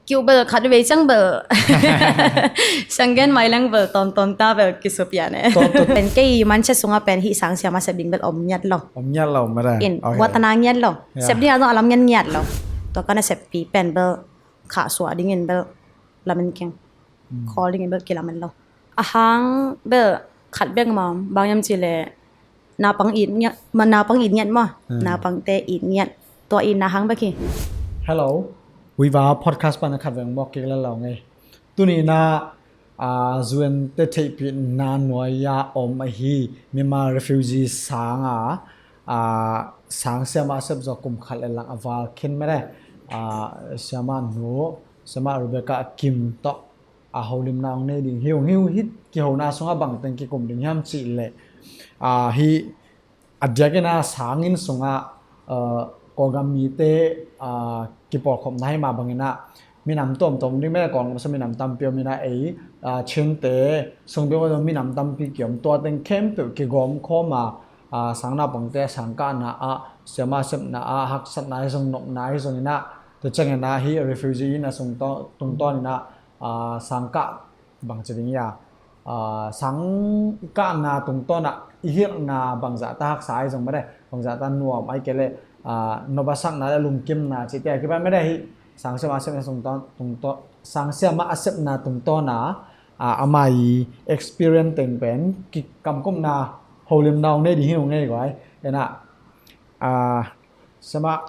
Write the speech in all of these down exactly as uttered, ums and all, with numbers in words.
Kiu bel khat vei ciang bel. Sianggen mai leng bel tawmtawm ta bel kisupian e. Pen kei manche sungah pen hih sang siama sep ding bel om ngiat lo. Om ngiat lo mah de. In, okay. Buatana ngiat lo. Yeah. Sep ding a zong a lam ngiat ngiat lo. Tua ka nasep pi pen bel khah suah dingin bel lamen keng. Call dingin bel kilamen lo. A hang bel khat bek mah om, bang hiam cih leh naupang it ngiat, ma, naupang it ngiat maw? Hmm. Naupangte it ngiat. Tua itna hang bek hi. Hello. Viva podcast pan a khat veng mawk kik lel lo ngei. Tuni na, ah, U N te theihpihna nuai-a om ahi Myanmar refugee sanga, ah, sang siama a sep zawh kum khat le lang a val khin mede, ah, siama nu, siama Rebecca Kim tawh a holimna hong nei ding hi ung. Hih, hih kihona sungah bangteng kikum ding hiam cih leh, ah, hih a diakin a sanginn sungah, ah, Kawlgam mite, ah, kipawlkhopna hi mah bangin ah minam tuamtuam ding mede, Kawlgam sung minam tampi om in ah ei, ah, Chinte sung bek om minam tampi kiom, tua teng khempeuh kigawm khawm a, ah, sang naupangte a sang kahna ah siama sepna ah haksatna hi zong, nopna hi zongin ah, tua ciangin ah hih refugee inn a sung taw-, tungtawnin ah, ah, sang kah bangci ding hi a, ah, sang i kahna tungtawn ah i hilhna bangzah ta haksa ahi zong mede, bangzah ta nuam ahi kei leh, ah, nop a sakna le lungkimna cihte a kipan mede, hih sang siama sepna tungtawn, tungtawn, sang siama a sepna tungtawn a, ah, ama i experience teng pen kikamkopna holimna hong nei ding hi ung ngei guai. Ena, ah, siama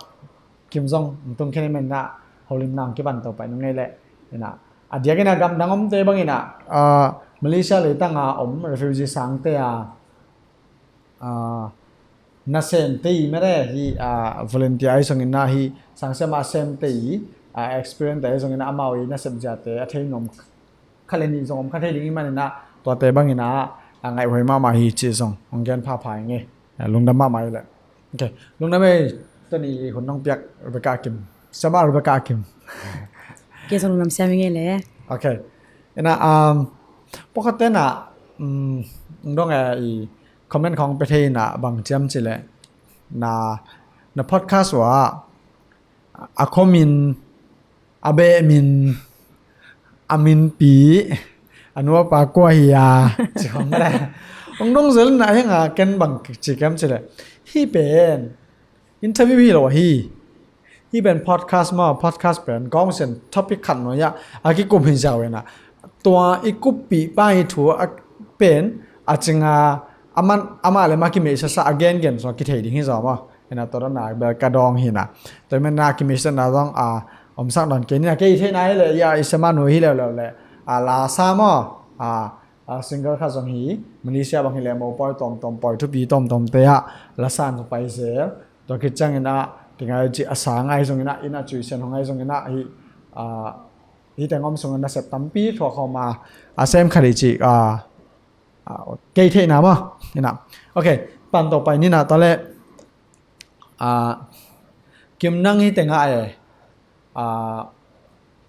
Kim zong tung khen i men na holimna hong kipan to pai nung ngei leh. Ena, a diakin a gamdang omte bangin ah, ah, Malaysia leitanga om refugee sangte a, ah, nasemte i mede hi, ah, volunteer ahi zongin ah hih sang siama a semte i, ah, experience te ahi zongin ah amau i nasep ziate a thei nuam khat le nih zong om kha thei ding i manin ah tuate bangin ah, ah, ngaihhuai mahmah hi cih zong hong gen phapha ing e. Ah, lungdam mahmah i leh. Ok, lungdam ei, tuni hun nong piak Rebecca Kim. Siama Rebecca Kim. Kei zong lungdam siam ing e le. Ok. Ena, um, pawlkhatte na, um, ung dong e i comment khawng pe thei na bang ciam cih leh na, na podcast uh ah a khuamin, a behmin, a minpi, a nuapa kua hi a, ci khong le. Ong dong zel na hiang a ken bang ci kem ci le. Hi pen interview hi lo hi. Hi pen podcast ma, podcast pen kong sen topic khat no ya a kikum hi zau ena. Tua i kuppih pa hi thu a pen a cinga a man, ama le ma kimei sasa a gen gen so kithei ding hi zau ma. Ena tua dana bel ka dawng hi na. Tua i men na kimei sasa na dawng a omsak dawn kei ni na kei i theihna hi le ya i sema nu hi leuleu le a la sa maw a, a single khat zong hi Malaysia bang hi le mopawi tawmtawm pawi thupi tawmtawmte ah la san zong pai zel. Tua khit ciangin ah kingai cih a sa ngai zongin ah inn ah cuisian hong ngai zongin ah hi a, hi teng om sungin nasep tampi thuak khawm a a sem khat hi cih a, a, kei theihna maw. Ina. Ok, pan tawh pai ni na tua le. Ah, Kim nang hi tengah e, ah,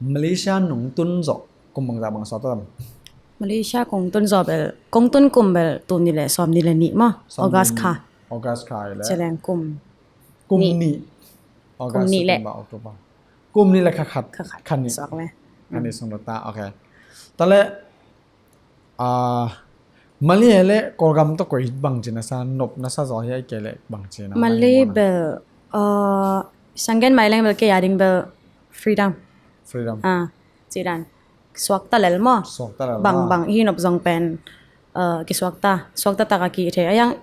Malaysia nung tun zawh kum bangzah bang sawt tam? Malaysia kong tun zawh bel, kong tun kum bel tul nih le sawm nih le nih maw? Sawm nih le nih. August kha. August kha le. Celeng kum. Kum nih. Nih. August, kum nih le. September, October. Kum nih le kha khat. Kha khat. Kha nih. Suak le. Kha nih sung ta. Ok. Ta le, ah, Malay le Kawlgam tawh koi bangci na sa, nop na sa zaw hi ai kei le bangci na. Malay bel, ah, sanggen mai leng bel kei a ding bel freedom. Freedom. Ah, ci dan. Suakta lel maw. Suakta lel maw. Bang bang i hi nop zong pen, ah, kisuakta. Suakta tak a ki thei. A yang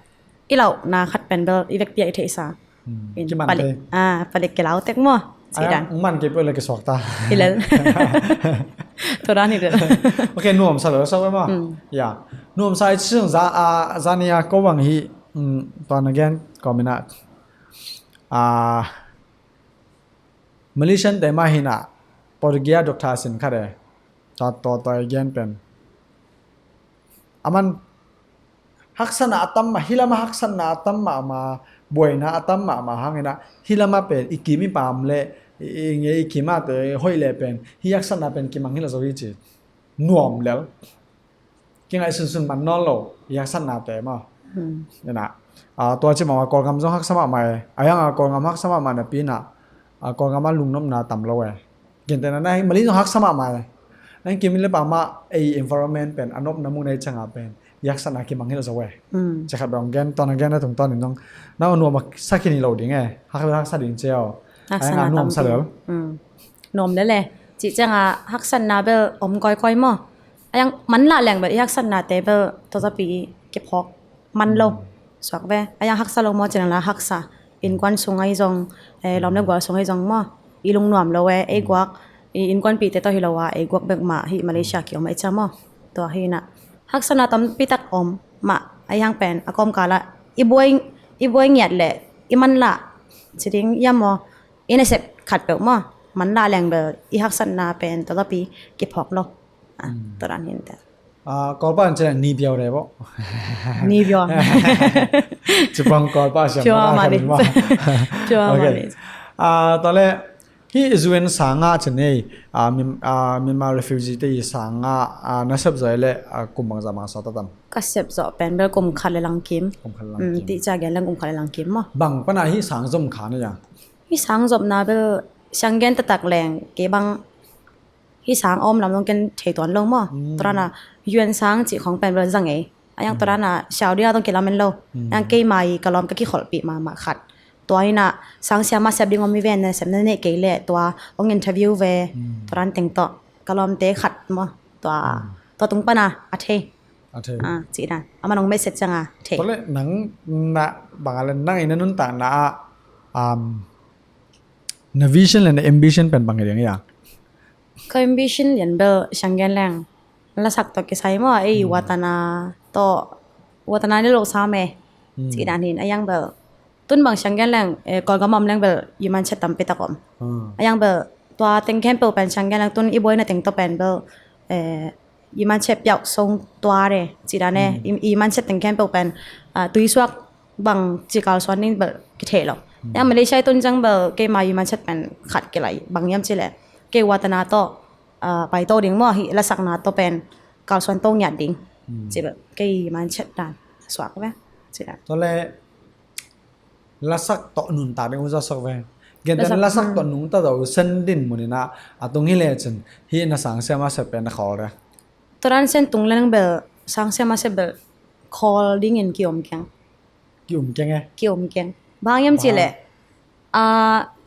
i lauhna khat pen bel i vekpi a i theihsa. Hmm. Kiman palik, ah, palik kilau tek maw. Ci dan. Ong man kei peuh le kisuakta. Hi lel. Tua dan hi lel. Ok, nuamsa lo sa maw. Hmm. Ya. Nuamsa i ci sung za, ah, zani a ko bang hi, hmm, tua na gen ko mina. Ah, Malaysian te mah hi na, Portugia doctor sin khat e. Tua, tua, tua i gen pen. Aman haksatna a tam mah, hi lamah haksatna a tam mahmah, buaina a tam mahmah hangin ah, hi lamah pen i kim i pam le, i, i ngei i kim a te hoih le pen, hi haksatna pen kimang hi la zo hi ci. Nuam lel. Kingaih sunsun man nawn lo, i haksatnate maw. Hmm. Ina. Ah, tua ci mahmah Kawlgam zong haksa mahmah e. A yang a Kawlgam haksa mahmah napi ina. Ah, Kawlgam a lungnopna tam lo e. Gentehna na hi, Malay zong haksa mahmah e. Nang kim in le pah mah ei environment pen a nopna mun a i ciangah pen i haksatna kimang hi lo zo e. Ci khat bang gen, tawna gen na tungtawnin zong na nuam a sa khin hi lo ding e. Hak le haksa ding ci aw. Ai nga nuam sa lel. Nuam lel e. Cih ciangah haksatna bel om kawikawi maw? Aiang manlah leng bel i haksatnate bel tawzapi kiphawk man lo. Suak ve. Aiang haksa lo maw, ci leng la haksa. Innkuan sung ahi zong, lawm le gual sung ahi zong maw, i lungnuam lo e, ei guak, i innkuanpihte tawh hi lo a, ei guak bek mah hih Malaysia kiom a i cia maw? Tua hi na. Haksatna tampitak om mah, ahi hang pen a kawmkal ah i buai, i buai ngiat leh i manlah ci ding ia maw? I nasep khat peuh maw, manlah leng bel i haksatna pen tawzapi kiphawk lo. Tua dan hi inteh. Kawlpa in ci leng ni biau de bo. Ni biau. Cipang Kawlpa siam. Cua mah ni. Cua mah ni. Tua le hih U N sangah ci nei, Myanmar refugee te i sangah na sep zawh le kum bangzah bang sawt a tam? Ka sep zawh pen bel kum khat le langkim. Kum khat le langkim. Ti cia gen leng kum khat le langkim maw? Bang pana hih sang zom kha na ia? Hih sang zomna bel siang gen taktak leng kei bang hih sang a om lam zong ken thei tuan lo maw? Tua dan a U N sang cih khawng pen bel zang ei. Aiang tua dan a siau ding a zong kilamen lo. Aiang keima i ka lawm ka kikholhpih mahmah khat, tua hi na, sang siama sep ding om hi ve, na sep na neih kei leh tua hong interview ve. Tua dan teng tawh ka lawmte khat maw, tua, tua tung pana a thei. A thei. Cih dan a man hong message cianga thei. Tua le nang na bang a le nang i na nuntakna ah na vision le na ambition pen bang hi ding ia? Ka ambition lian bel siang gen leng lasak tawh kisai maw, ei watana tawh, watana ni lo sa me. Cih dan hin, aiang bel tun bang siang gen leng Kawlgam om leng bel human chat tampitak om. Aiang bel tua teng khempeuh pen siang gen leng tun i buaina teng tawh pen bel human chat piauh song tua de, cih dan e, human chat teng khempeuh pen tuisuak bang ci kalsuan ding bel kithei lo. Aiang Malaysia i tun ciang bel keima human chat pen khat kilai bang hiam ci leh kei watana tawh paito ding maw, hih lasakna tawh pen kalsuan to ngiat ding. Ci bel kei human chat dan suak ve. Cih dan. Tua le lasak tawh nuntak ding uh za sok ve. Gentehna lasak tawh nungta zo, sendin mun in a tung hi lecin hih na sang siama sep pen na khawl de? Tua dan sen tung leng bel sang siama sep bel khawl dingin kiom keng. Kiom keng e? Kiom keng. Bang hiam ci leh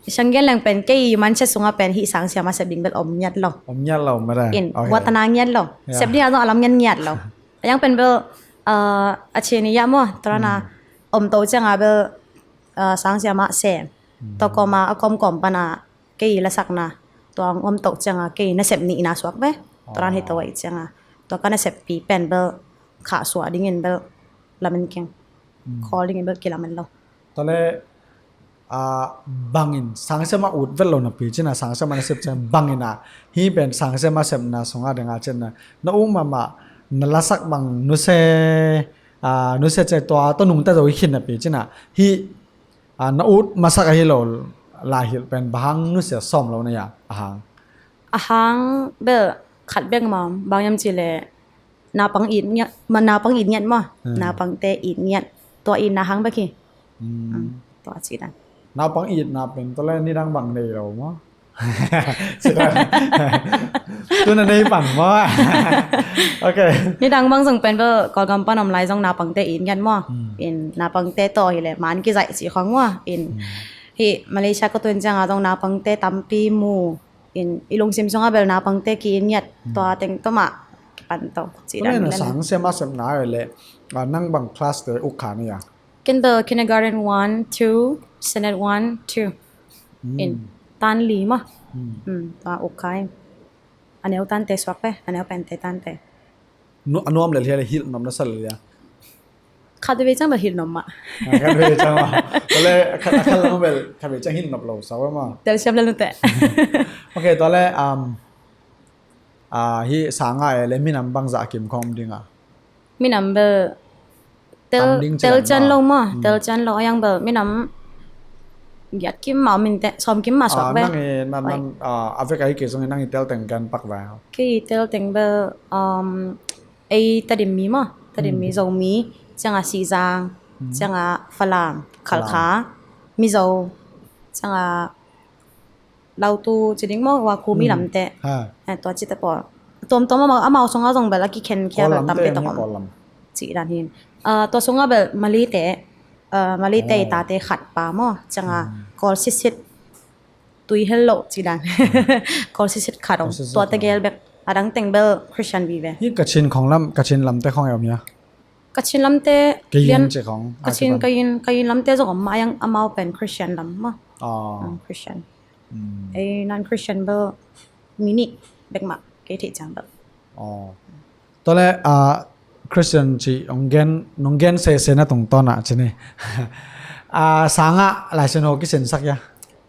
siang gen leng pen kei human chat sungah pen hih sang siama sep ding bel om ngiat lo. Om ngiat lo mah de. In watana ngiat lo. Sep ding a zong a lam ngiat ngiat lo. Aiang pen bel a chin i ia maw, tua dan a om to cianga bel sang siama sem. Tua kawma a kawmkawm pana kei lasakna tua hong om to cianga kei nasep nihna suak ve. Tua dan hi to a i cianga tua ka naseppi pen bel khahsuah dingin bel lamen keng. Khawl dingin bel kilamen lo. Tua le bangin sang siama ut vet lo napi cina, sang siama nasep ciang bangin a hih pen sang siama sepna sunga dinga cina na um mahmah, na lasak bang nusia, nusia ciang tua tawh nungta zo hi khin napi cina hih na ut masak ahi lo lai hilh pen bang hang nusia sawm lo na ia a hang? A hang bel khat bek maw, bang hiam ci leh naupang it ngiat, naupang it ngiat maw? Naupangte it ngiat. Tua itna hang bek hi. Tua cih dan. Naupang itna pen tua le nidang bang nei lo maw? Tuna nei pan maw? Ok. Nidang bang zong pen bel Kawlgam pan om lai zong naupangte it ngiat maw? In naupangte tawh hi leh man kizaih cih khawng maw? In hih Malaysia ka tun cianga zong naupangte tampi mu. In i lungsim sungah bel naupangte ki-it ngiat, tua teng tawh mah kipan to. Cih dan na sang siama sepna le nang bang class te uk kha na ia? Ken bel kindergarten one, two, standard one, two. In tan li maw. Tua uk kha in. A neu tante suak ve, a neu pente tante. A nuam lel hia le hilh nop na sa lel hia? Khat vei ciang bel hilh nop mah. Khat vei ciang mah. Tua le khat, khat lam bel khat vei ciang hilh nop lo sa ve mah. Telsiam le lute. Ok, tua le hih sanga e le minam bangzah kim khawng om dinga? Minam bel tel, tel cian lo maw? Tel cian lo, a yang bel minam giat kim mah om inteh, sawm kim mah suak ve. Nang i, nang, nang a vek a hi kei zongin nang i tel teng gen pak ve. Kei i tel teng bel ei Tedim mi maw? Tedim mi, Zomi, ciangah Sihzang, ciangah Falam, Khalkha, Mizo, ciangah Lautu ci ding maw, Wakhumi lamte. Ha. Eh, tua cite pawl. Tuamtuam amau, amau sungah zong bel a kikhenkhia bel tampi tak om. Cih dan hin. Ah, tua sungah bel Malay te, ah, Malay te i tate khat pa maw. Ciangah Kawl sitsit, tui hel loh cih dan. Kawl sitsit khat om. Tua tegel bek, a dang teng bel Christian vive. Hi Kachin khong lam, Kachin lamte khong e om hia? Kachin lamte, Kayin lian, cih khong, Kachin, Kayin, Kayin lamte zong om mah, a yang amau pen Christian lam maw. Ah. Christian. Ei non-Christian bel mi nih bek mah, kei theih ciang bel. Tua leh, ah, Christian cih hong gen, nong gen sese na tungtawn ah ci ni. Ah, sangah Laisiangtho kisinsak hia?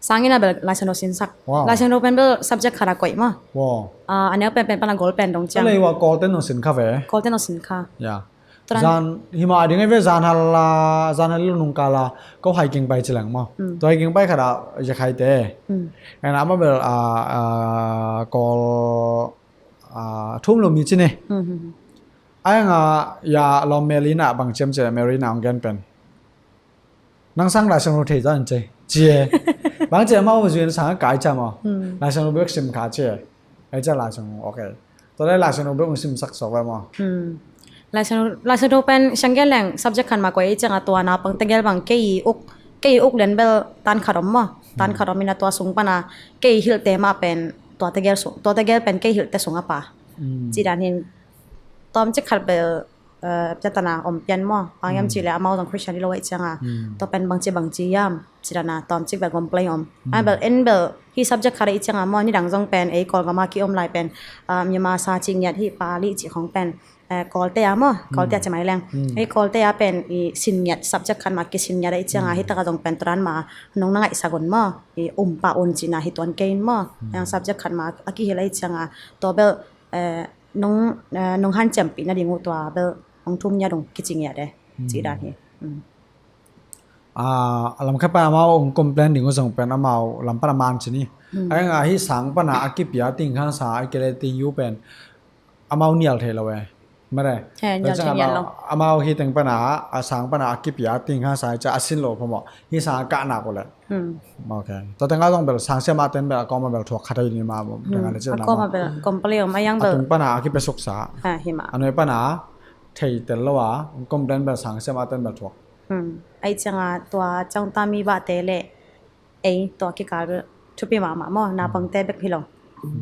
Sangin a bel Laisiangtho sinsak. Wow. Laisiangtho pen bel subject khat a koih maw. Wow. Ah, a neu penpen pan a gol pen dong ciang. Tua leh i wa Kawlte nong sin kha ve? Kawlte nong sin kha. Ya. Zan, hima ding ei ve, zan hal a, zan hal i lo nungkal a, ko hiking pai ci leng maw. Tua hiking pai khat ah, Yakhaite. En amah bel, ah, ah, Kawl, ah, thum lo mi ci ni. A yang a, ya, lawm Mary na bang ciam ci, Mary na hong gen pen. Nang sang Laisiangtho thei zan ci. Ci e. Bang ci amau zui in sang kai ciam maw. Laisiangtho bek sim kha ci e. Ei ciang Laisiangtho, ok. Tua leh Laisiangtho bek hong simsak sok ve maw. Laisiangtho, Laisiangtho pen siang gen leng subject khat mah koih ei ciang a tua naupang tegel bang kei i uk, kei i uk lian bel tan khat om maw. Tan khat om in a tua sung pan a kei i hilhte mah pen tua tegel sung, tua tegel pen kei i hilhte sung a pa. Cih dan hin tawmcik khat bel, eh, piatana om pian maw. Bang hiam cih leh amau zong Christian hi lo ahih ciang a. Tua pen bangci bangci hiam. Cih dan a tawmcik bel complain om. A bel en bel hi subject khat ahih ciang a maw, nidang zong pen ei Kawlgam a ki-om lai pen, ah, Myanmar sa cih ngiat hi, Pali cih khong pen, eh, Kawlte a maw, Kawlte a ci mai leng. Ei Kawlte a pen i sin ngiat subject khat mah kisin ngiat ahih ciang a, hi tak a zong pen tua dan mah nong na ngaihsak un maw. I um pah un cihna hi tuan kei in maw. Yang subject khat mah a kihilh ahih ciang a, tua bel, eh, nong, eh, nong hanciampih nading uh tua bel hong thum ngiat ung kici ngiat e. Cih dan hi. Ah, a lam khat pan amau hong complain ding uh zong pen amau lam pan a man ci ni. A yang a hi sang pan a a kipia ting khang sa a kile ting yu pen amau nial thei lo e. Mare. He, nial thei ngiat lo. Amau hi teng pan a, a sang pan a a kipia ting khang sa a ca a sin lo phamawh. Hi sang a kah nak uh leh. Ok. Tua teng a zong bel sang siam a ten bel a kawm a bel thuak khat a hi ni mah. A kawm a bel complain om a yang bel. A tung pan a a kipia suksa. Ha, hi mah. A nuai pan a thei tel lo a, complain bel sang siam a ten bel thuak. Ahih ciang a tua ciangta mi bahte leh ei tua kikal bel thupi mahmah maw, naupangte bek hi lo.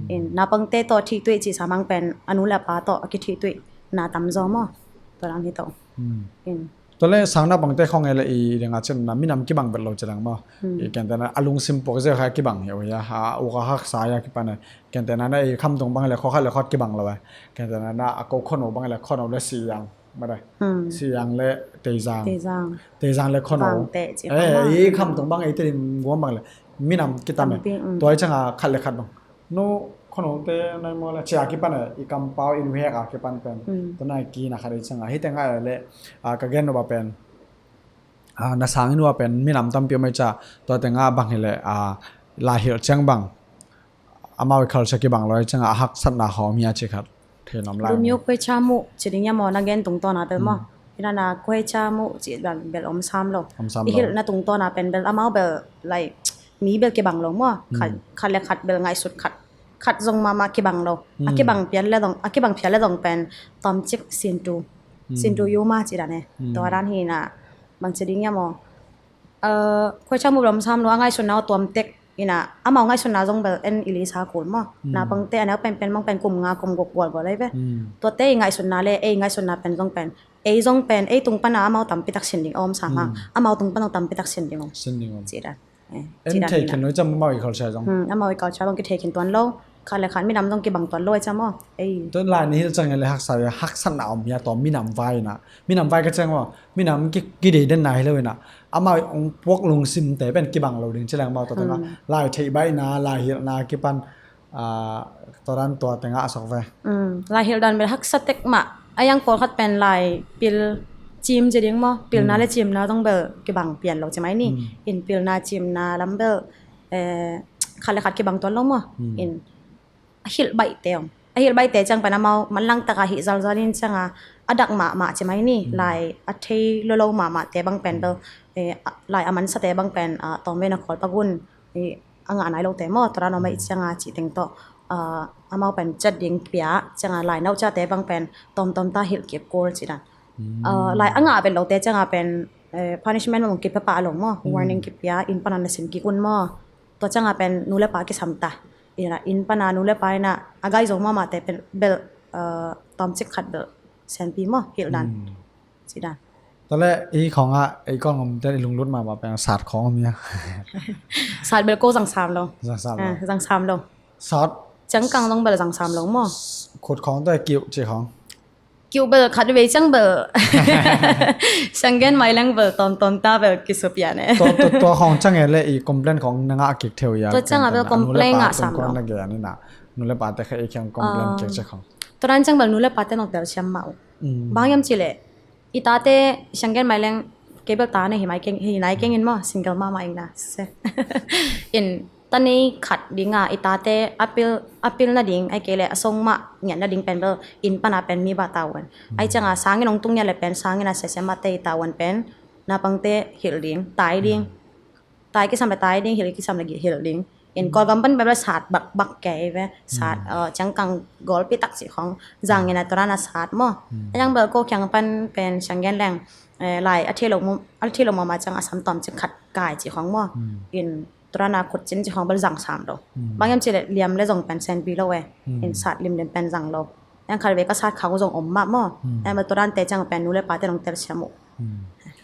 In naupangte tawh thihtuih cih sa mang pen a nu le a pa tawh a kithihtuih na tamzaw maw. Tua dan hi to. In Tua leh sang naupangte khong ei leh i ding a cin na minam kibang vet lo ci leng maw. I kentena a lungsim puak zia kha kibang hi uh hia, a uk a haksa hia kipan e. Kentena na i khamtung bang leh khua khat leh khua khat kibang lo e. Kentena na a ko khua no bang leh khua no leh Siang. Mare. Siang leh Teizang. Teizang. Teizang leh khua no. Vangteh ci. Eh, i khamtung bang ei Tedim guam bang leh minam kitam e. Tua i ciang a khat leh khat bang. Nu khua note nai maw leh cia kipan e, i kampau in hek a kipan pen. Tua nai kina khat i ciang a. Hi teng a leh, ah, ka gen no ba pen. Ah, na sang in ua pen minam tampi om ei cia. Tua teng a bang hi leh, ah, lai hilh ciang bang. Amau i culture kibang lo ei ciang a haksatna hawm hia ci khat. Thei nom lai. Lumyo khuaicha muh ci ding ia maw na gen tungtawn a bel maw. Hi na na khuaicha muh ci bel, bel om sam lo. Om sam lo. I hilhna tungtawn a pen bel amau bel lai mi bel kibang lo maw. Khat, khat leh khat bel ngaihsut khat. Khat zong mahmah kibang lo. A kibang phial leh zong, a kibang phial leh zong pen tawmcik sintu. Sintu yu mah ci dan e. Tua dan hi na bang ci ding ia maw. Eh, khuaicha muh bel om sam lo a ngaihsutna uh tuam tek. Ina, amau ngaihsutna zong bel en i lisa kul maw. Naupangte a neu penpen mong pen kum nga kum guk gualgual ei ve. Tuate i ngaihsutna leh ei ngaihsutna pen zong pen. Ei zong pen, ei tung pan a amau tampi tak sin ding om sa hang. Amau tung pan zong tampi tak sin ding om. Sin ding om. Ci dan. Eh, en thei khin lo i ciang amau i culture zong. Amau i culture zong kithei khin tuan lo. Khat leh khat minam zong kibang tuan lo i ciang maw. Ei. Tua lai ni hilh ciang leh haksa, haksatna om hia tua minam vai na. Minam vai ka ciang maw. Minam ki, kidei den na hi lo ina. Amau ong puak lungsimte pen kibang lo ding ci leng maw tua teng a. Lai theih baihna, lai hilhna kipan, ah, tua dan tua teng a sok ve. Lai hilh dan bel haksa tek mah. A yang pawlkhat pen lai pil cim ci ding maw. Pilna leh cimna zong bel kibang pian lo ci mai ni. In pilna cimna lam bel, eh, khat leh khat kibang tuan lo maw. In a hilh baihte ong. A hilh baihte ciang pen amau manlang tak a hih zalzal in ciang a a dak mahmah ci mai ni. Lai a thei lolo mahmahte bang pen bel, eh, a, lai a mansate bang pen, ah, tawmvei na khawl pak un. Eh, a ngah nai lote maw, tua dan om a i cianga cih teng tawh, ah, amau pen chat ding pia, cianga lai nauh ciate bang pen tawmtawm ta hilh kik kul cih dan. Ah, lai a ngah vet lote cianga pen, eh, punishment mong kipia pah lo maw, warning kipia, inn pana na sin kik un maw. Tua cianga pen nu le pa kisam ta. Ina inn pana nu le pa ina a gai zo mahmahte pen bel, ah, tawmcik khat bel senpi maw, hilh dan. Cih dan. Tua le i khawng ah i kawl ngam ten i lunglut mahmah pen sat khawng om hia? Sat bel ko zang sam lo. Zang sam lo. Ah, zang sam lo. Sat. Ciangkang zong bel zang sam lo maw. Khut khawng tua kiuh ci khawng. Kiuh bel khat vei ciang bel. Siang gen mai leng bel tawmtawm ta bel kisupia ne. Tua, tua, tua khawng ciang e le i complain khawng na ngah kik theu hia? Tua ciang a bel complain ngah sam lo. Na gen ina. Nu le pate kha i khiang complain kik ci khawng. Tua dan ciang bel nu le pate nong telsiam mah uh. Bang hiam ci le i tate siang gen mai leng kei bel ta ne hi mai keng, hi nai keng in maw, single mama ing na se. In ta nei khat dinga i tate a pil, a pil nading ai kei le a song mah ngiat nading pen bel inn pana pen mi bah ta uan. Ai cianga sangin ong tung ngiat le pen sangin a sese mah te i ta uan pen napangte hilh ding, tai ding. Tai kisam le tai ding, hilh kisam le hilh ding. In Kawlgam pan bel sat bak bak kei ve, sat, eh, ciangkang golpi tak ci khawng zang ina tua dan a sat maw. A ciang bel ko kiang pan pen siang gen leng, eh, lai a thei lo mu, a thei lo mama ciang a sam tawmcik khat kai ci khawng maw. In tua dan a khut cin ci khawng bel zang sam lo. Bang hiam ci le liam le zong pen senpi lo e. In sat limlim pen zang lo. Yang khat vei ka sat khak uh zong om mah maw. Yang bel tua dante ciang pen nu le pate nong telsiam uh.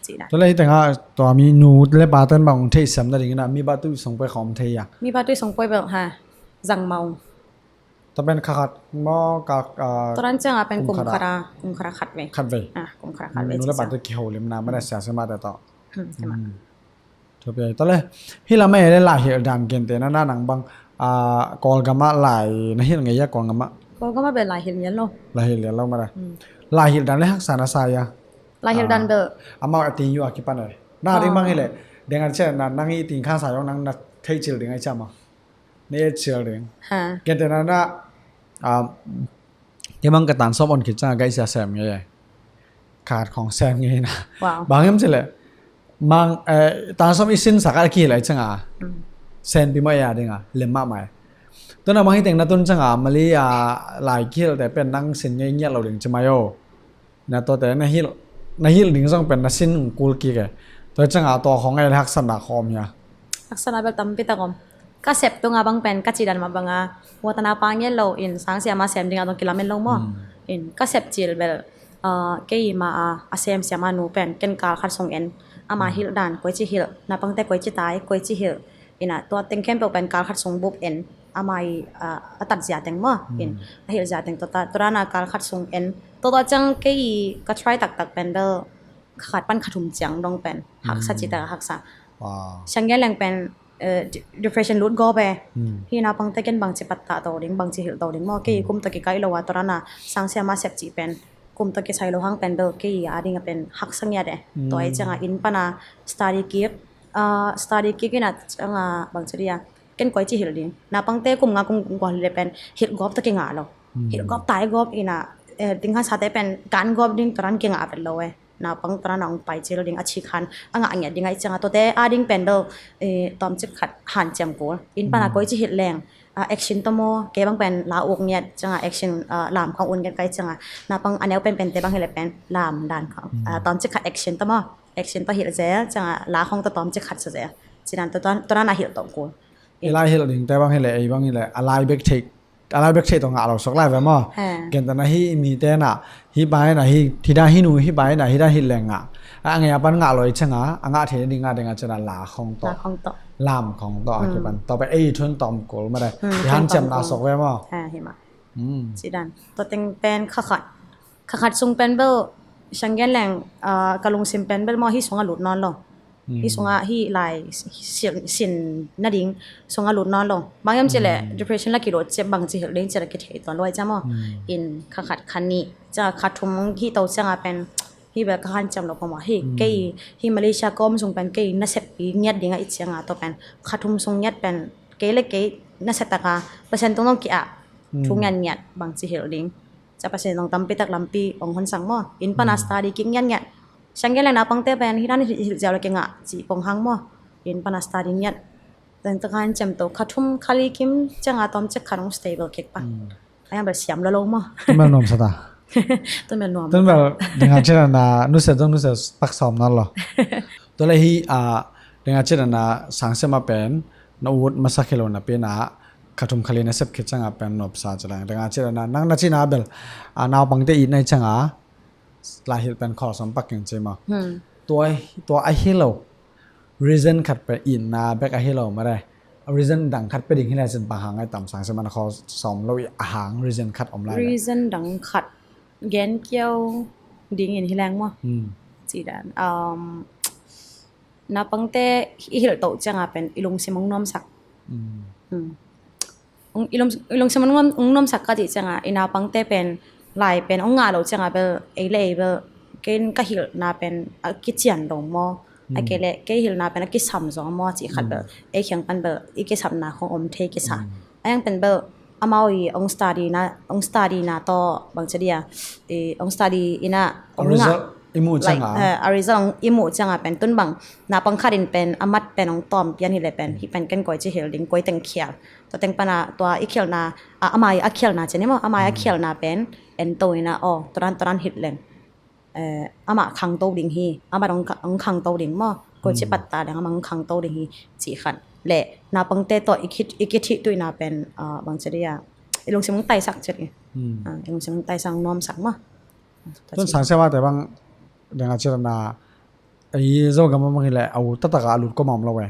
Cih dan. Tua le hi tengah tua mi nu le pate bang ong theihsiam nading ina mi bah tui song poi khawng om thei a? Mi bah tui song poi bel ha zang mah ung. Tua pen kha khat maw ka, ah, tua dan ciang a pen kum khat a, kum khat a khat vei. Khat vei. Ah, kum khat a khat vei. Nu le pate kiholimna mah na sia sia mah te tawh. Tua pia hi ta le. Hi lam a hi le lai hilh dan gente na na nang bang, ah, Kawlgam ah lai na hilh ngei a Kawlgam ah? Kawlgam ah bel lai hilh ngial lo. Lai hilh ngial lo mara. Lai hilh dan le haksa na sa a? Lai hilh dan bel. Amau a ting yu a kipan a. Na ding bang hi le. Deng a cia na nang i ting khan sa yong nang na thei cil ding a i cia ma. Ne cil ding. Gente na na, ah, kei mang ka tan sawm on khit ciang a gai sia sem ngei. Khat khong sem ngei na. Bang em ci le. Mang, eh, tan sawm i sin sak a ki lai ciang a. Sen pi mo ya ding a. Lem ma mai. Tuna mang hi teng na tun ciang a, mali a lai ki hil te pen nang sin ngei ngiat lo ding ci mai o. Na tuate na hilh, na hilh ding zong pen na sin kul kik e. Tua ciang a tua khong e le haksatna khawm hia? Haksatna bel tampi tak om. Ka sep tunga bang pen ka cidan mah banga watana pa ngiat lo in sang siama sem dinga dong kilamen lo maw. In ka sep cil bel, ah, kei ma a, a sem siama nu pen ken kal khat sung en. Ama hilh dan koici hilh, napangte koici tai, koici hilh. Ina tua teng khempeuh pen kal khat sung bup en. Ama i, ah, a tat zia teng maw. In a hilh zia teng tua ta, tua dana kal khat sung en. Tua tua ciang kei ka try taktak pen bel khat pan khat thum ciang dong pen haksa ci ta haksa. Siang gen leng pen, eh, de-, depression lut gawp e. Hi napangte ken bangci pattah to ding, bangci hilh to ding maw. Kei kum tawh kikaih lo a tua dana sang siama sep cih pen kum tawh kisai lo hang pen bel kei a dinga pen haksa ngiat e. Tua i cianga inn pana study kik, ah, study kik ina cianga bangci dia ken koici hilh ding. Napangte kum nga kum gua hilh le pen hilh gawp tawh kingah lo. Hilh gawp tai gawp ina, eh, ding hansate pen kan gawp ding tua dan kingah vet lo e. Naupang tua dana hong pai cil ding a cik han a ngah ngiat ding a i cianga tuate a ding pen bel, eh, tawmcik khat hanciam kul. Inn pana koici hilh leng, ah, action tawh maw, kei bang pen la uk ngiat cianga action, ah, lam khong un ngiat ka i cianga. Naupang a neu penpente bang hileh pen lam dan khong. Ah, tawmcik khat action tawh maw, action tawh hilh zel cianga la khong tawh tawmcik khat sa zel. Cidan tua, tua dana hilh tawh kul. I lai hilh dingte bang hileh, ei bang hileh a lai bek theih a lai bek theih tawh ngah lo suak lai ve maw. Gentehna hih mite na, hih bai na, hih, hih dan hih nu, hih bai na, hih dan hih leng ngah. A ngei a pan ngah lo i cianga, a ngah theih ding ngah ding a ciana la khong tawh. La khong tawh. Lam khong tawh a kipan. Tawh pen ei thun tawm kul ma dai. I hanciamna suak ve maw. Hi mah. Cidan. Tua teng pen kha khat. Kha khat sung pen bel, siang gen leng, ah, ka lungsim pen bel maw hih sunga lut nawn lo. Hih sunga hih lai sin, sin nading sunga lut nawn lo. Bang hiam cileh depression la kilut cia bangci hilh ding cila kithei tuan luai cia maw. In kha khat kha nih cia kha thum hih to cianga pen hih bel ka hanciam lo pamawh hih kei hih Malaysia ka om sung pen kei nasep pi ngiat dinga i cianga tua pen kha thum sung ngiat pen kei le kei nasep taka Pasian tung dong ki-ah thu ngiat ngiat bangci hilh ding. Cia Pasian zong tampi tak lampi ong hon sang maw. Inn pana study kik ngiat ngiat. Siang gen leng naupangte pen hih dan hilh ziau le kingah cih pong hang maw. Inn pana study ngiat. Teng teng han ciam to kha thum kha li kim cianga tawm cek khat hong stable kik pa. Ayang bel siam lo lo maw. Tun bel nuam sa ta. Tun bel nuam. Tun bel ding a cina na nusia zong nusia pak sawm na lo. Tua le hi a ding a cina na sang sema pen na ut masa khelo na pen a kha thum kha li na sep khit cianga pen nop sa cilang. Ding a cina na nang na cina bel a naupangte it nai cianga lai hilh pen khol sawm pak keng ci maw. Tua tua a hi lo. Reason khat pen itna bek a hi lo mare. Reason dang khat pe ding hi lai sin bang hang ai tam sang sema na khol sawm lo i a hang reason khat om lai le. Reason dang khat gen kiau ding in hi leng maw. Ci dan. Naupangte i hilh toh cianga pen i lungsim hong nuamsak. Hong i lungsim hong nuamsak ka cih cianga i naupangte pen lai pen hong ngah lo cianga bel ei le ei bel kei ka hilhna pen a kician lo maw. A kei le kei hilhna pen a kisam zaw maw cih khat bel ei khiang pan bel i kisapna khong om thei kisa. A yang pen bel amau i hong study na hong study na tawh bang ci dia i hong study ina hong ngah. I muh cianga a result i muh cianga pen tun bang naupang khat in pen a mat pen hong tawm pian hi le pen hi pen ken koi ci hilh ding koi teng khial. Tua teng pana tua i khialhna a amai a khialhna ci ni maw amai a khialhna pen en to ina aw turan turan hilh leng. Amah khangto ding hi amah hong khangto ding maw. Koi ci patta leng amah hong khangto ding hi cih khat le naupangte tawh i kithih tuina pen bang ci dia i lungsim hong taisak ci i lungsim hong taisak nuamsak maw. Tun sang sema te bang ding a cina na ei Zogam a mang hi le a u tatak a lut ko mam lo e.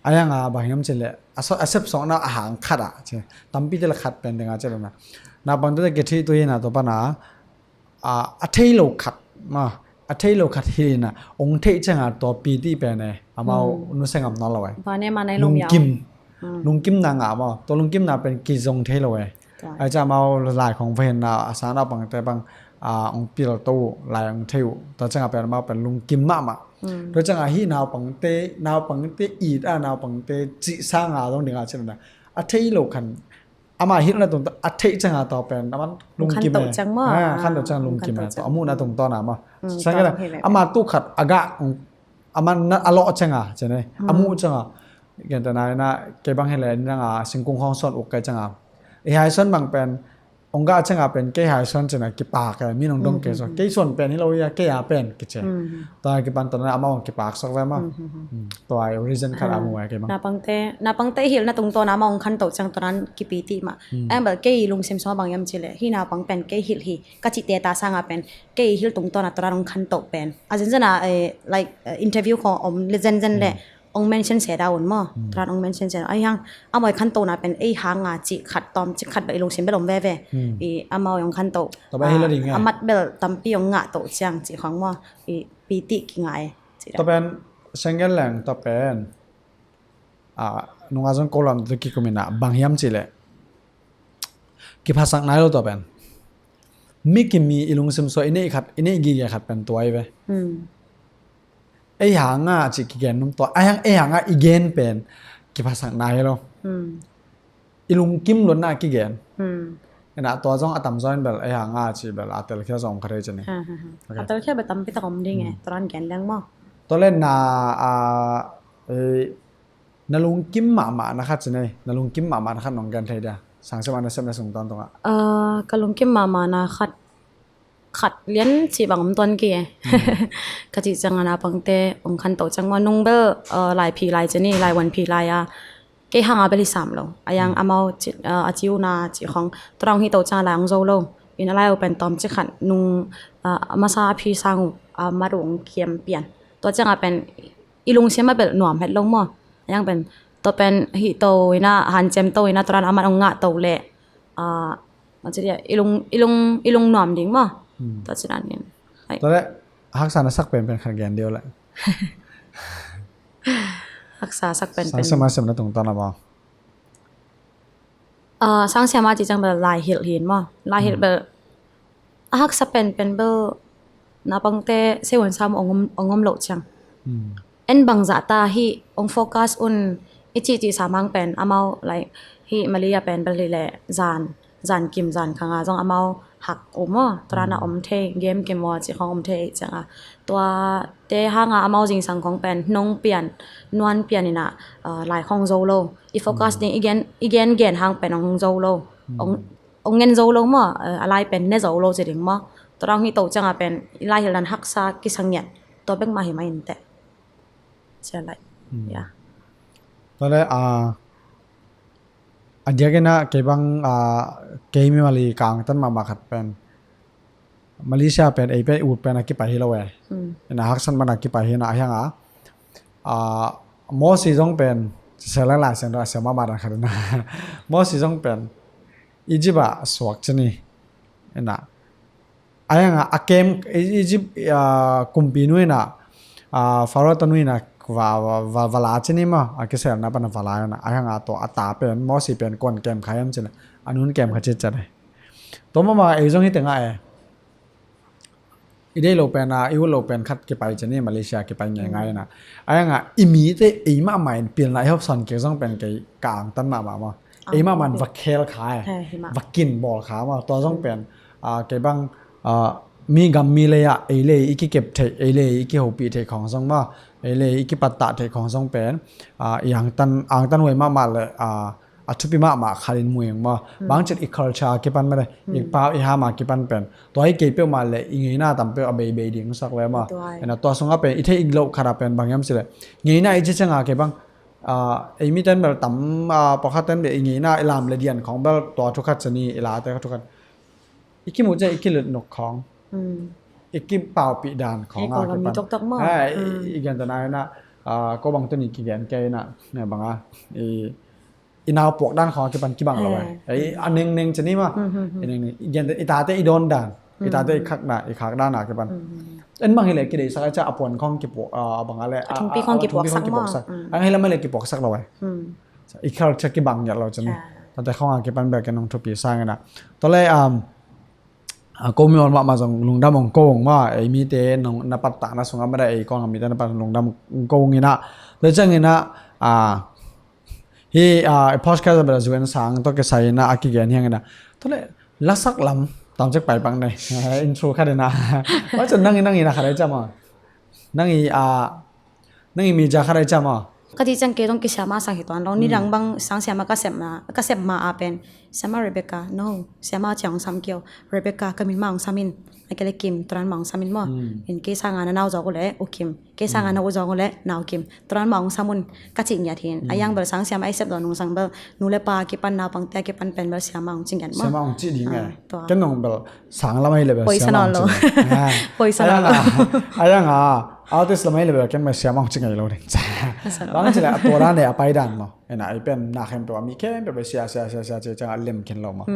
A yang a bang hiam ci le a sep sawng na a hang khat a ci tampi te le khat pen ding a cina na naupangte te kithih tuina tua pana a thei lo khat ma a thei lo khat hi na ong thei cianga tua piti pen e amau nusia ngam na lo e. Lungkim lungkim na ngah maw tua lungkim na pen kizong thei lo e. Ai cianga amau lai khong vahin na a sang naupangte bang ong pil to lai ong thei uh tua cianga pen amau pen lungkim mahmah. Tua cianga hi naupangte naupangte it a naupangte cih sanga zong ding a cina na a thei lo khan ama hilhna tungtawn a theih cianga tawh pen aman lungkim e. Khantoh ciang lungkim e tawh a muhna tungtawn a maw. Sangkena ama tukhat a gah aman a lawh cianga cene a muh cianga gentena ina kei bang hi le nanga singkung hong suan uk kai cianga i hai suan bang pen ong gah cianga pen kei hai suan cina kipak e min ong dong kei suan kei suan pen hi lo ia kei a pen kici. Tua kipan tawh na amah ong kipak sok ve maw. Tua i reason khat a mu e kei bang. Naupangte naupangte i hilhna tungtawn amah ong khantoh ciang tua nan kipi tih mah. Em bel kei i lungsim sungah bang hiam ci le hi naupang pen kei hilh hi ka cihte ta sanga pen kei i hilh tungtawn a tua nan ong khantoh pen a zenzen a like interview khong om le zenzen le ong mention se da un maw. Tua nan ong mention se da un ai hang amau i khantohna pen ei hanga cih khat tawm cih khat bel i lungsim bel om veve. I amau i ong khantoh a mat bel tampi ong ngah toh ciang cih khong maw. I pitih kingah e. Tua pen senggen leng tua pen nunga zong ko lam tu kikum ina bang hiam ci le kiphasak nai lo tua pen mi kimi i lungsim sua i neih khat i neih gige khat pen tua i ve. Ei hanga ci kigen num tua ai hang ei hanga i gen pen kiphasak nai lo. I lungkim luatna kigen. Ina tua zong a tamzaw in bel ei hanga ci bel a telkhia zong kha thei ci ni. A telkhia bel tampi tak om ding e tua nan gen leng maw. Tua le na a na lungkim mahmah na khat ci nei na lungkim mahmah na khat nong gen thei dia sang sema na sep na sung tawn tungah. Ka lungkim mahmah na khat khat lian cih bang om tuan kei e. Ka cih ciang a naupangte ong khantoh ciang maw nung bel lai phi lai ci ni lai wan phi lai a kei hanga bel hi sam lo a yang amau a ci uh na cih khong tua rang hi to ciang a lai ong zo lo. Ina lai uh pen tawm cih khat nung masa a phi sang uh a mat uh ong kiam pian tua ciang a pen i lungsim a bel nuam het lo maw. A yang pen tua pen hih to ina hanciam to ina tua ran a mat ong ngah to le Maksudnya ilung ilung ilung nuam ding maw. Tua cinan in. Tua le haksa na sak penpen khat gen dih uh le. Haksa sak penpen. Sang siama siam na tungtawn a maw. Sang siama ci ciang bel lai hilh hin maw. Lai hilh bel a haksa penpen bel naupangte seihuan sam ong om loh ciang. En bangzah ta hih ong focus un i cihcih samang pen amau like hih Malaysia pen bel hi le zan zan kim zan khanga zong amau hak uh maw, tua dan a om thei, game kim maw cih khawng om thei cianga, tuate hanga amau zingsang khawng pen nong pian nuan pian inah, uh, lai khawng zo lo. I focus ding i gen i gen gen hang pen hong zo lo. Hong hong ngen zo lo maw, uh, a lai pen ne zo lo ci ding maw. Tua dan hong hi to cianga pen i lai hilh dan haksa kisang ngiat. Tua bek mah hi mah inteh. Cia lai. Ya. Tua le, ah, a diakinah kei bang, ah, kei mi mali kangtan mahmah khat pen Malaysia pen ei pen ut pen a kipai hi lo e. Ina haksan man a kipai hi na a hianga, ah, Mosi zong pen sel lai lai sen tua sel mahmah dan khat ina Mosi zong pen Egypt ah suak cini ina a hianga a kem Egypt, ah, kumpi nu ina, ah, Pharaoh tanu ina va, va, va, va la cini ma a kiselna pan a va la ina a hianga tua a ta pen Mosi pen kuan kem kha hiam cina a nun kem kha cit cani. Tua mama ei zong hi tengah e i dei lo pen a i ut lo pen khat kipai cini Malaysia kipai ngei ngai ina a hianga i mite ei mahmah in pilna i hopsan kei zong pen kei ka angtan mahmah ma. Ei mahmah in va khel kha e, va kin bawl kha ma. Tua zong pen, ah, kei bang, ah, mi gam mi lei ah ei lei i kikep theih ei lei i kihopih theih khawng zong ma ei lei i kipattah theih khawng zong pen, ah, i angtan angtan huai mahmah le, ah, a thupi mahmah khalin muing maw. Bangcit i culture a kipan mede i pau i hama kipan pen tua hi kei peuhmah le i ngeina tam peuh a beibei ding sak le maw. Ena tua sungah pen i theih i loh khatah pen bang hiam sile ngeina i ci cianga kei bang, ah, ei miten bel tam, ah, pakhat ten bel i ngeina i lam le dian khawng bel tua thukhat cini i late kha thukhat i kimu ciah i kilut nuk khawng i kipaupih dan khawng a kipan i gentana ina, ah, ko bang tuni kigen kei ina banga i i nau puak dan khawng a kipan kibang lo e. Ei a nengneng cini ma i nengneng i tate i dawn dan i tate i khakna i khak dan a kipan en bang hileh kideisak a ca a puan khawng kipuak, a bang a le a thungpi khawng kipuaksak a hileh ma le kipuaksak lo e. I khal ca kibang ngiat lo cini tate khawng a kipan bel ke nong thupi sangina tole, um, a ko mi ol mahmah zong lungdam ong ko ong ma ei mite nong na pattahna sungah mada ei kong a mite na pat lungdam ong ko ong ina le ciangina, a hi, ah, podcast a bel a zuen sang tawh kisai ina a kigen hiang ina tole lasak lam tam cek pai pang nei intro khat ina macun nangi nangi na khat ai cama nangi, ah, nangi media khat ai cama. Ka ti ciang kei dong kisiama sang hi tuan lo ni dang bang sang siama ka sepma ka sepma a pen siama Rebecca no siama ciang sam kio Rebecca ka min ma ong samin a kele kim turan ma ong samin maw. In kei sanga na nau zawk ule u kim kei sanga na u zawng ule nau kim turan ma ong samun ka cih ngiat hin a yang bel sang siama ei sep lo nung sang bel nu le pa kipan naupangte a kipan pen bel siama ong cih ngiat maw. Siama ong cih ding e. Ken nong bel sang lam ai le bel poisa siama ong cih. Poisa a yang a artist lam ai le bel ken bel siama ong cih ngai lo ding ca. Bang cih le a tua dan le a pai dan maw. Ina i pen na khempeuh a mi khempeuh bel sia sia sia sia cih ciang a lem khin lo maw.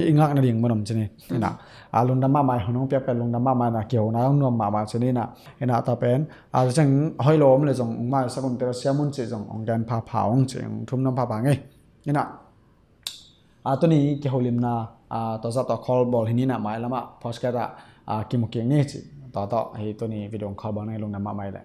I ngakna ding maw nom cini. Ina a lungdam mahmah i honong piak pen lungdam mahmah na kihona ong nuam mahmah cini na. Ina ta pen a ceng hoih lo om le zong ong mai sakun te siamun cih zong ong gen phapha ong cih ong thum nam phapha ngei. Ina a tuni kiholimna a tawzat tawh khol bawl hi nina mai lamah podcast ah a kimu kik ni cih tawh tawh hi tuni video ong khol bawl na i lungdam mahmah i le.